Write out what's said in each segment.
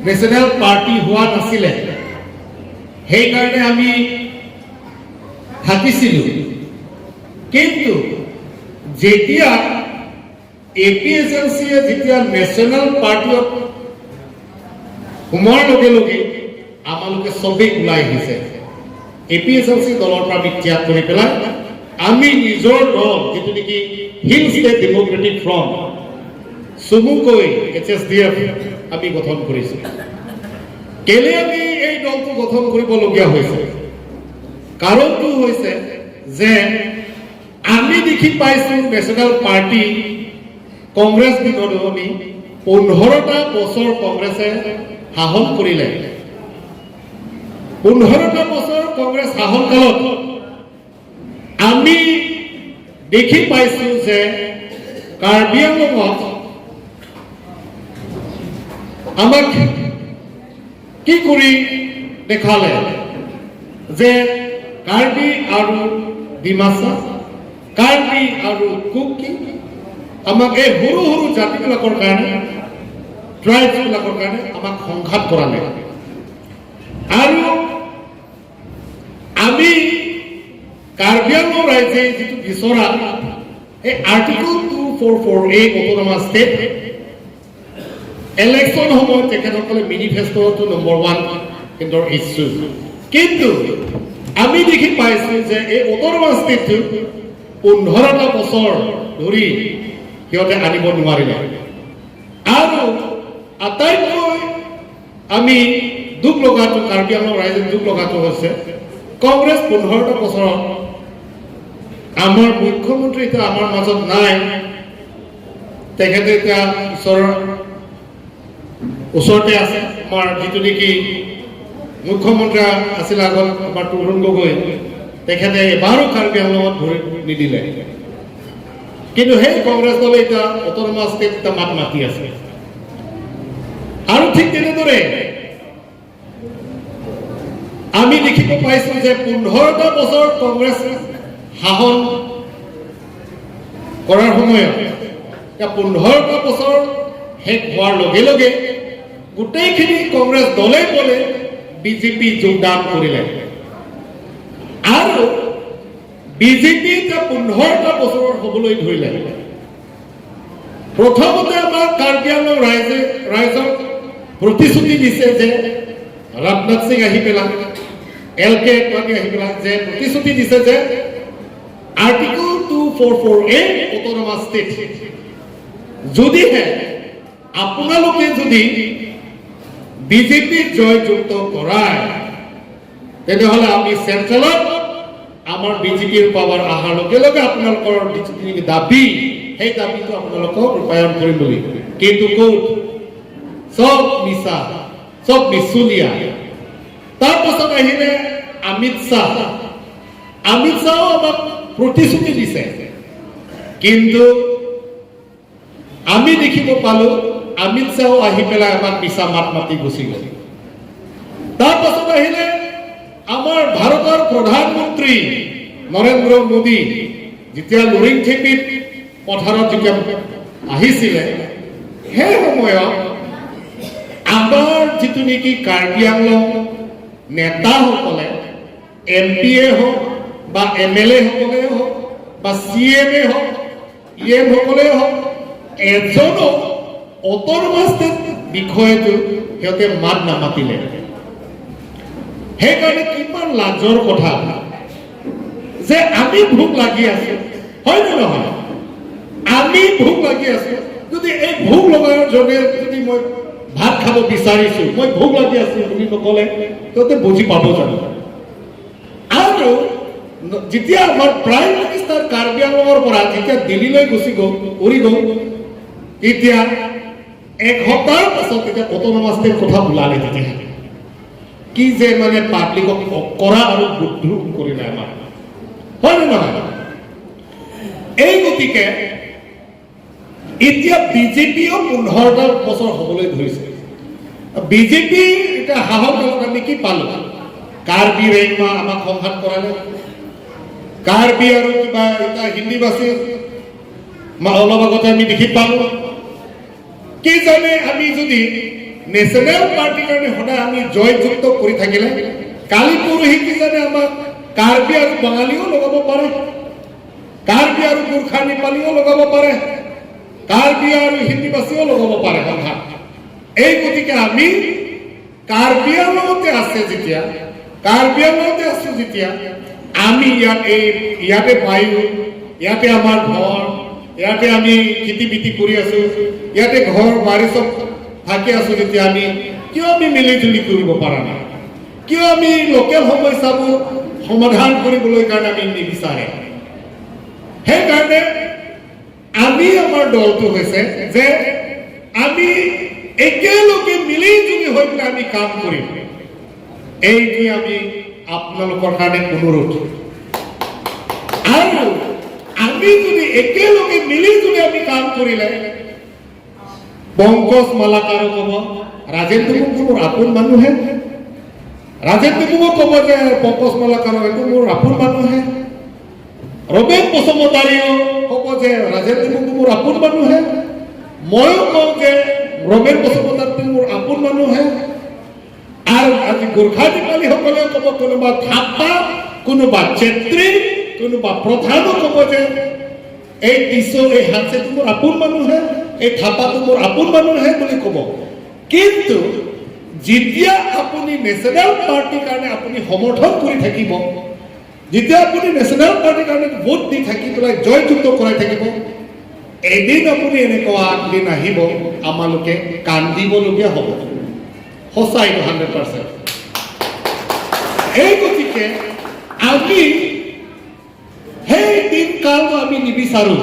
National party হোৱা নাছিলে, সেইকাৰণে আমি থাকিছিলোঁ। কিন্তু যেতিয়া এপিএছএলচিয়ে যেতিয়া নেশ্যনেল পাৰ্টিত সোমোৱাৰ লগে লগে আমালোকে চবেই ওলাই আহিছে। এপিএছএলচি দলৰ পৰা আমি ত্যাগ কৰি পেলাই আমি নিজৰ দল, যিটো নেকি হিল ষ্টেট ডেম'ক্ৰেটিক ফ্ৰণ্ট, চমুকৈ এইচএছডিএফ, আমি গঠন কৰিছোঁ। কেলে আমি এই দলটো গঠন কৰিবলগীয়া হৈছে? কাৰণটো হৈছে যে আমি দেখি পাইছোঁ, নেশ্যনেল পাৰ্টি কংগ্ৰেছ দিনত আমি 15টা বছৰ কংগ্ৰেছে শাসন কৰিলে। 15টা বছৰ কংগ্ৰেছ শাসনকালত আমি দেখি পাইছোঁ যে কাৰ্বি আংলঙত আমাক কি কৰি দেখালে যে কাৰ্বি আৰু ডিমাচা, কাৰ্বি আৰু কুকি, আমাক এই সৰু সৰু জাতিবিলাকৰ কাৰণে, ট্ৰাইবছবিলাকৰ কাৰণে আমাক সংঘাত কৰালে। আৰু আমি কাৰ্বি আংলং ৰাইজে যিটো বিচৰা, এই Article 244A, autonomous state, election সময়ত তেখেতসকলে মেনিফেষ্টটো নম্বৰ ওৱান সিহঁতৰ ইছ্যু। কিন্তু আমি দেখি পাইছো যে এই অট'নমাছ ষ্টেটটো 15টা বছৰ ধৰি সিহঁতে আনিব নোৱাৰিলে। আৰু আটাইতকৈ আমি দুখ লগাটো, কাৰ্বি আংলং ৰাইজে দুখ লগাটো হৈছে, কংগ্ৰেছ 15টা বছৰত আমাৰ মুখ্যমন্ত্ৰী এতিয়া আমাৰ মাজত নাই, তেখেতে এতিয়া ঈশ্বৰৰ ওচৰতে আছে। আমাৰ যিটো নেকি মুখ্যমন্ত্ৰী আছিল আগত, আমাৰ তৰুণ গগৈ, তেখেতে এবাৰো কাৰ্বি আংলঙত ভৰি নিদিলে। কিন্তু সেই কংগ্ৰেছ দলে এতিয়া অট'নমাছ ষ্টেট এটা মাত মাতি আছে। আৰু ঠিক তেনেদৰে আমি দেখিব পাইছো যে 15টা বছৰ কংগ্ৰেছ শাসন কৰাৰ সময়ত, এতিয়া 15টা বছৰ শেষ হোৱাৰ লগে লগে গোটেইখিনি কংগ্ৰেছ দলে বলে বিজেপি যোগদান কৰিলে। আৰু বিজেপি এতিয়া 15টা বছৰৰ হ'বলৈ ধৰিলে। প্ৰথমতে আমাৰ কাৰ্বি আংলং ৰাইজক প্ৰতিশ্ৰুতি দিছে যে ৰাজনাথ সিং আহি পেলাই, এল কে আদৱানী আহি পেলাই যে প্ৰতিশ্ৰুতি দিছে যে Article 244A, autonomous state, যদিহে আপোনালোকে যদি বিজেপি জয়যুক্ত কৰায়, তেনেহ'লে আমি চেণ্ট্ৰেলত আমাৰ বিজেপিৰ পাৱাৰ অহাৰ লগে লগে আপোনালোকৰ যিটো নেকি দাবী, সেই দাবীটো আপোনালোকক ৰূপায়ণ কৰিম বুলি। কিন্তু ক'ত? চব মিছা, চব মিছলীয়া। তাৰপাছত আহিলে অমিত শ্বাহ। অমিত শ্বাহও আমাক প্ৰতিশ্ৰুতি দিছে, কিন্তু আমি দেখিব পালো অমিত শ্বাহো আহি পেলাই আমাক মিছা মাত মাতি গুচি গ'ল। তাৰপাছত আহিলে আমাৰ ভাৰতৰ প্ৰধানমন্ত্ৰী নৰেন্দ্ৰ মোদী। যেতিয়া লুৰিংথেপিত পথাৰত যেতিয়া আহিছিলে, সেই সময়ত আমাৰ যিটো নেকি কাৰ্বি আংলং নেতাসকলে, এম পিয়ে হওক বা এম এল এ সকলে হওক বা চি এম এ হওক, ই এম সকলে হওক, এজনো অট'নমাছ ষ্টেট বিষয়টো সিহঁতে মাত নামাতিলে। সেইকাৰণে কিমান লাজৰ কথা যে আমি ভোক লাগি আছো, হয় নে নহয়? আমি ভোক লাগি আছো। যদি এই ভোক লগাজনে যদি মই ভাত খাব বিচাৰিছো, মই ভোক লাগি আছো বুলি নকলে সিহঁতে বুজি পাব জানো? আৰু যেতিয়া আমাৰ প্ৰাইম মিনিষ্টাৰ কাৰ্বি আংলঙৰ পৰা যেতিয়া দিল্লীলৈ গুচি গ'ল, উৰি গ'ল, তেতিয়া এসপ্তাহৰ পাছত তেতিয়া অট'নমাছ ষ্টেট কথা ওলালে। তেতিয়া কি যে মানে পাব্লিকক কৰা আৰু বুদ্ধ কৰিলে আমাৰ, হয় নে নহয়? এই গতিকে এতিয়া বিজেপিও 15টা বছৰ হ'বলৈ ধৰিছে। বিজেপি এতিয়া শাসন কালত আমি কি পালো? কাৰ্বি ৰেংমা আমাক সংঘাত কৰালে, কাৰ্বি আৰু কিবা এতিয়া হিন্দী ভাষী অলপ আগতে আমি দেখি পালো। কি জানে, আমি যদি নেশ্যনেল পাৰ্টিৰ কাৰণে সদায় আমি জয়যুক্ত কৰি থাকিলে কালি পৰহি কিজানি আমাক কাৰ্বি আৰু বাঙালীও লগাব পাৰে, কাৰ্বি আৰু গোৰ্খা নেপালীও লগাব পাৰে, কাৰ্বি আৰু হিন্দীভাষীও লগাব পাৰে সন্থাত। এই গতিকে আমি কাৰ্বি আংলঙতে আছে যেতিয়া, কাৰ্বি আংলঙতে আছো যেতিয়া, আমি ইয়াত এই ইয়াতে বায়ু, ইয়াতে আমাৰ ঘৰ, ইয়াতে আমি খেতি বাতি কৰি আছো, ইয়াতে ঘৰ বাৰী চব থাকি আছো যেতিয়া, আমি কিয় আমি মিলি জুলি কৰিব পৰা নাই? কিয় আমি লোকেল সমস্যাবোৰ সমাধান কৰিবলৈ কাৰণে আমি নিবিচাৰে? সেইকাৰণে আমি আমাৰ দলটো হৈছে যে আমি একেলগে মিলি জুলি হৈ পেলাই আমি কাম কৰিম। এইটোৱে আমি আপোনালোকৰ কাৰণে অনুৰোধ। আৰু আমি যদি একেলগে মিলি জুলি আমি কাম কৰিলে, পংকজ মালাকাৰো ক'ব, ৰাজেন টুমুংটো মোৰ আপোন মানুহে। ৰাজেন টুমুঙো ক'ব যে পংকজ মালাকাৰো এইটো মোৰ আপোন মানুহে। ৰবেন বসুমতাৰীও ক'ব যে ৰাজেন টুমুংটো মোৰ আপোন মানুহে। ময়ো কওঁ যে ৰবেন বসুমতাৰীটো মোৰ আপোন মানুহে। আৰু আজি গোৰ্খা নেপালীসকলেও ক'ব, কোনোবা থাপা, কোনোবা চেত্ৰী, কোনোবা প্ৰধানো ক'ব যে এই টিচৌ, এই হাতছেটো মোৰ আপোন মানুহে, এই থাপাটো মোৰ আপোন মানুহে বুলি ক'ব। কিন্তু যেতিয়া আপুনি নেশ্যনেল পাৰ্টিৰ কাৰণে আপুনি সমৰ্থন কৰি থাকিব, যেতিয়া আপুনি নেশ্যনেল পাৰ্টিৰ কাৰণে ভোট দি থাকি পেলাই জয়যুক্ত কৰাই থাকিব, এদিন আপুনি এনেকুৱা দিন আহিব, আমালোকে কান্দিবলগীয়া হ'ব। সঁচা এইটো 100%। এই গতিকে আমি সেই দিন কালটো আমি নিবিচাৰো।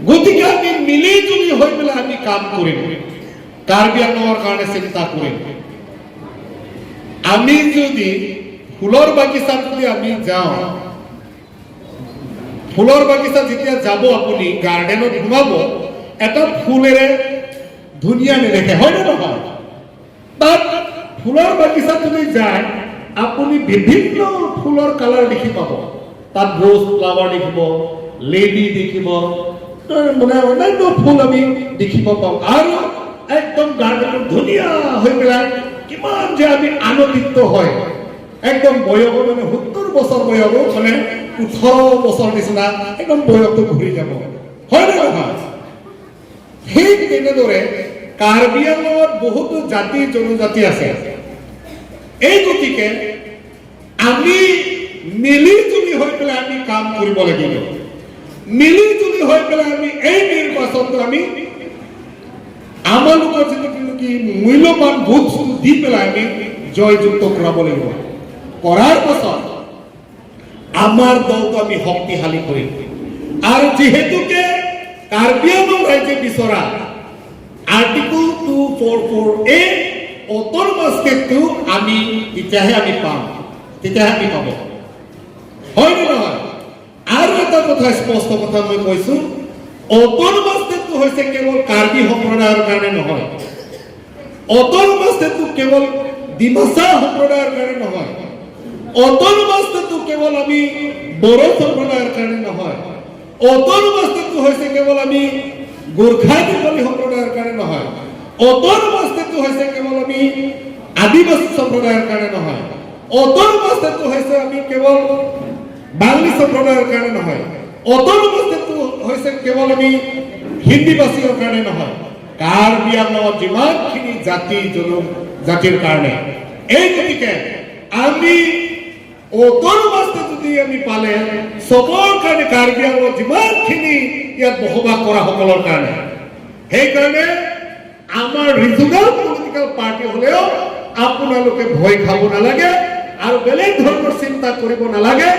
গতিকে আমি মিলি জুলি হৈ পেলাই আমি কাম কৰিম, কাৰ্বি আংলঙৰ কাৰণে চিন্তা কৰিম। আমি যদি ফুলৰ বাগিচাত যদি আমি যাওঁ, ফুলৰ বাগিচাত যেতিয়া যাব আপুনি, গাৰ্ডেনত সোমাব, এটা ফুলেৰে ধুনীয়া নেদেখে, হয়নে নহয়? তাত ফুলৰ বাগিচাত যদি যায় আপুনি, বিভিন্ন ফুলৰ কালাৰ দেখি পাব। তাত ৰ'জ ফ্লাৱাৰ দেখিব, লেডি দেখিব, মানে অন্যান্য ফুল আমি দেখিব পাওঁ। আৰু একদম গাৰ্ডেনটো ধুনীয়া হৈ পেলাই কিমান যে আমি আনন্দিত হয়। একদম বয়স মানে 70 বছৰ বয়সো মানে 18 বছৰ নিচিনা একদম বয়সটো ঘূৰি যাব, হয় নে নহয়? ঠিক তেনেদৰে কাৰ্বি আংলঙত বহুতো জাতি জনজাতি আছে। এই গতিকে আমি মিলি জুলি হৈ পেলাই আমি কাম কৰিব লাগিব। মিলি জুলি হৈ পেলাই আমি এই নিৰ্বাচনটো আমি আমালোকৰ যিটো নেকি মূল্যৱান ভোট দি পেলাই আমি জয়যুক্ত কৰাব লাগিব। কৰাৰ পাছত আমাৰ দলটো আমি শক্তিশালী কৰিম। আৰু যিহেতুকে কাৰ্বি আংলং ৰাইজে বিচৰা আৰ্টিকল 244A autonomous ষ্টেটটো আমি তেতিয়াহে আমি পাম, তেতিয়াহে আমি পাব, হয় নে নহয়? আৰু এটা কথা, স্পষ্ট কথা মই কৈছো, অট'নমাছ ষ্টেটটো হৈছে কেৱল কাৰ্বি সম্প্ৰদায়ৰ কাৰণে নহয়, অট'নমাছ ষ্টেটটো কেৱল ডিমাচা সম্প্ৰদায়ৰ কাৰণে নহয়, অট'নমাছ ষ্টেটটো কেৱল আমি বড়ো সম্প্ৰদায়ৰ কাৰণে নহয়, অট'নমাছ ষ্টেটটো হৈছে কেৱল আমি গোৰ্খা নেপালী সম্প্ৰদায়ৰ কাৰণে নহয়, অট'নমাছ ষ্টেটটো হৈছে কেৱল আমি আদিবাসী সম্প্ৰদায়ৰ কাৰণে নহয়, অট'নমাছ ষ্টেটটো হৈছে আমি কেৱল বাঙালী সম্প্ৰদায়ৰ কাৰণে নহয়, অট'নমাছ ষ্টেটটো হৈছে কেৱল আমি হিন্দীভাষীৰ কাৰণে নহয়, কাৰ্বি আংলঙত যিমানখিনি জাতি জনজাতিৰ কাৰণে। এই গতিকে আমি অট'নমাছ যদি আমি পালে চবৰ কাৰণে, কাৰ্বি আংলঙত যিমানখিনি ইয়াত বসবাস কৰা সকলৰ কাৰণে। সেইকাৰণে আমাৰ ৰিজনেল পলিটিকেল পাৰ্টি হলেও আপোনালোকে ভয় খাব নালাগে আৰু বেলেগ ধৰণৰ চিন্তা কৰিব নালাগে।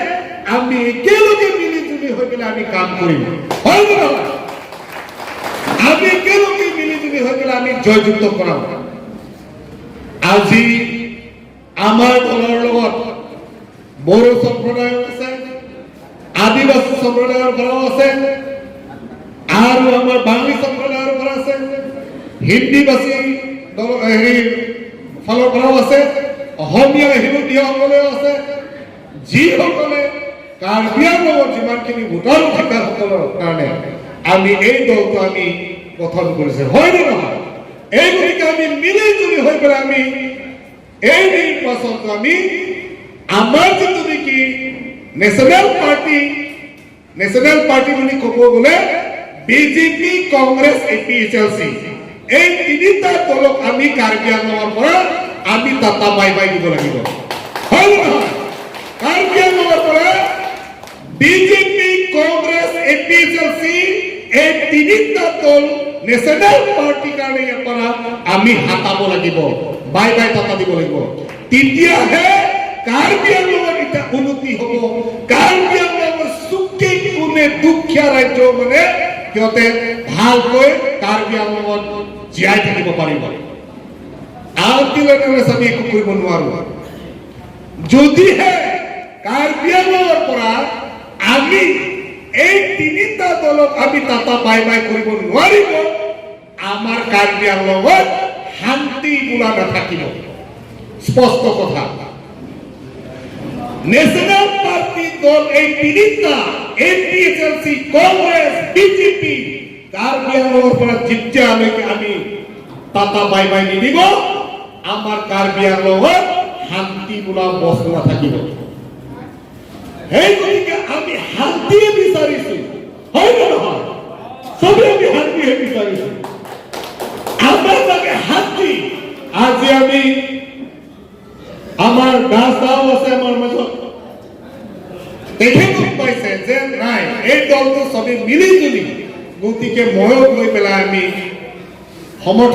আমি একেলগে মিলি জুলি হৈ পেলাই আমি কাম কৰিম, হয় নে নহয়? আমি একেলগে মিলি জুলি হৈ পেলাই আমি জয়যুক্ত কৰাম। আজি আমাৰ দলৰ লগত বড়ো সম্প্ৰদায়ৰ আছে, আদিবাসী সম্প্ৰদায়ৰ পৰাও আছে, আৰু আমাৰ বাঙালী সম্প্ৰদায়ৰ পৰা আছে, হিন্দীভাষী দল হেৰি ফালৰ পৰাও আছে, অসমীয়া হিন্দীসকলেও আছে। যিসকলে কাৰ্বি আংলঙত যিমানখিনি ভোটাৰ অধিকাৰসকলৰ কাৰণে আমি এই দলটো আমি গঠন কৰিছে, হয় নে নহয়? এই গতিকে আমি মিলি জুলি হৈ পেলাই আমি এই নিৰ্বাচনটো আমি আমাৰ যিটো নেকি নেশ্যনেল পাৰ্টি, নেশ্যনেল পাৰ্টি বুলি ক'ব গ'লে বিজেপি, কংগ্ৰেছ, এপিএইচএলচি, এই তিনিটা দলক আমি কাৰ্বি আংলঙৰ পৰা আমি টাটা বাই বাই দিব লাগিব, হয় নে নহয়? কাৰ্বি আংলঙৰ পৰা বিজেপি, কংগ্ৰেছ, এপিএইচএলচি এই তিনিটা দল নেশ্যনেল পাৰ্টিৰ কাৰণে ইয়াৰ পৰা আমি হাতাব লাগিব, বাই বাই টাটা দিব লাগিব। তেতিয়াহে কাৰ্বি আংলঙৰ এতিয়া উন্নতি হ'ব। কাৰ্বি আংলঙৰ চুকে কোণে দুখীয়া ৰাজ্য, মানে সিহঁতে ভালকৈ কাৰ্বি আংলঙত জীয়াই থাকিব পাৰিব। আনটিল আমি একো কৰিব নোৱাৰো। যদিহে কাৰ্বি আংলঙৰ পৰা আমি এই তিনিটা দলক আমি টাটা বাই বাই কৰিব নোৱাৰিব, আমাৰ কাৰ্বি আংলঙত শান্তি বোলা নাথাকিব। স্পষ্ট কথা। নেশ্যনেল পাৰ্টি দল এই তিনিটা, এপিএইচএলচি, কংগ্ৰেছ, বিজেপি, কাৰ্বি আংলঙৰ পৰা যেতিয়ালৈকে আমি টাটা বাই বাই নিদিব, আমাৰ কাৰ্বি আংলঙত শান্তি বোলা বস্তু নাথাকিব। সেই গতিকে আমি শান্তিয়ে বিচাৰিছো, হয় নে নহয়? চবে আমি শান্তিহে বিচাৰিছো। আমাৰ লাগে শান্তি। আজি আমি আমাৰ দাস দাও আছে আমাৰ মাজত, তেখেত পাইছে যে নাই, এই দলটো চবে মিলি জুলি, গতিকে ময়ো গৈ পেলাই আমি সমৰ্থন